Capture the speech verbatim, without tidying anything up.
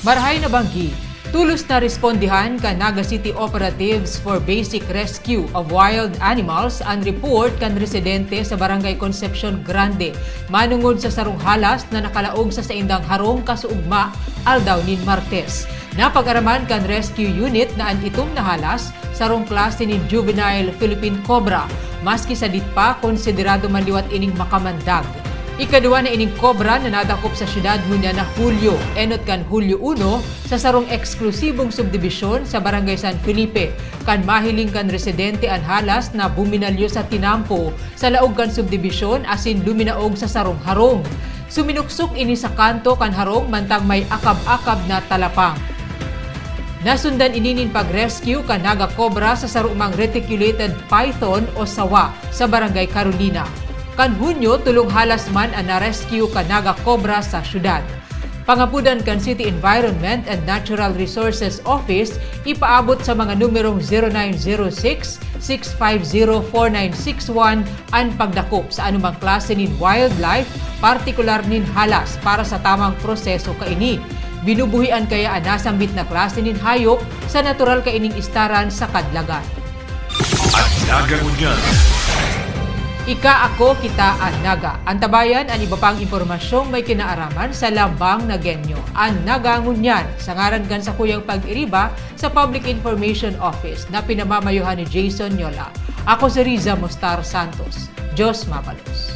Marahay na banggi, tulos na respondihan kan Naga City Operatives for Basic Rescue of Wild Animals an report kan residente sa Barangay Concepcion Grande, manungod sa sarong halas na nakalaog sa saindang harong kasuugma, aldaw nin Martes. Napag-araman kan rescue unit na an itom na halas, sarong klase nin juvenile Philippine cobra. Maski sadit pa, konsiderado man liwat ining makamandag. Ikaduwa na ining kobra na nadakop sa syudad ngunyan na Hulyo, enot kan Hulyo uno, sa sarong eksklusibong subdibisyon sa Barangay San Felipe, kan mahiling kan residente an halas na buminalyo sa tinampo sa laog kan subdibisyon asin luminaog sa sarong harong. Suminuksok ini sa kanto kan harong mantang may akab-akab na talapang. Nasundan ini nin pag-rescue kan Naga Cobra sa sarumang reticulated python o sawa sa Barangay Carolina. Kan Hunyo, tolong halas man an na-rescue kan Naga Cobra sa syudad. Pangapudan kan City Environment and Natural Resources Office ipaabot sa mga numerong zero nine zero six, six five zero, four nine six one an pagdakop sa anumang klase nin wildlife, partikular nin halas, para sa tamang proseso kaini. Binubuhian kaya an nasambit na klase nin hayop sa natural kaining istaran sa kadlagan. An Naga Ngunyan. Ika, ako, kita, an Naga. Antabayan an iba pang impormasyong may kinaaraman sa Lambang Nagenyo. An Naga Ngunyan, sa ngaran kan sakuyang pag-iriba sa Public Information Office na pinamamayohan ni Jason Yola. Ako si Riza Mostar Santos. Diyos mabalos.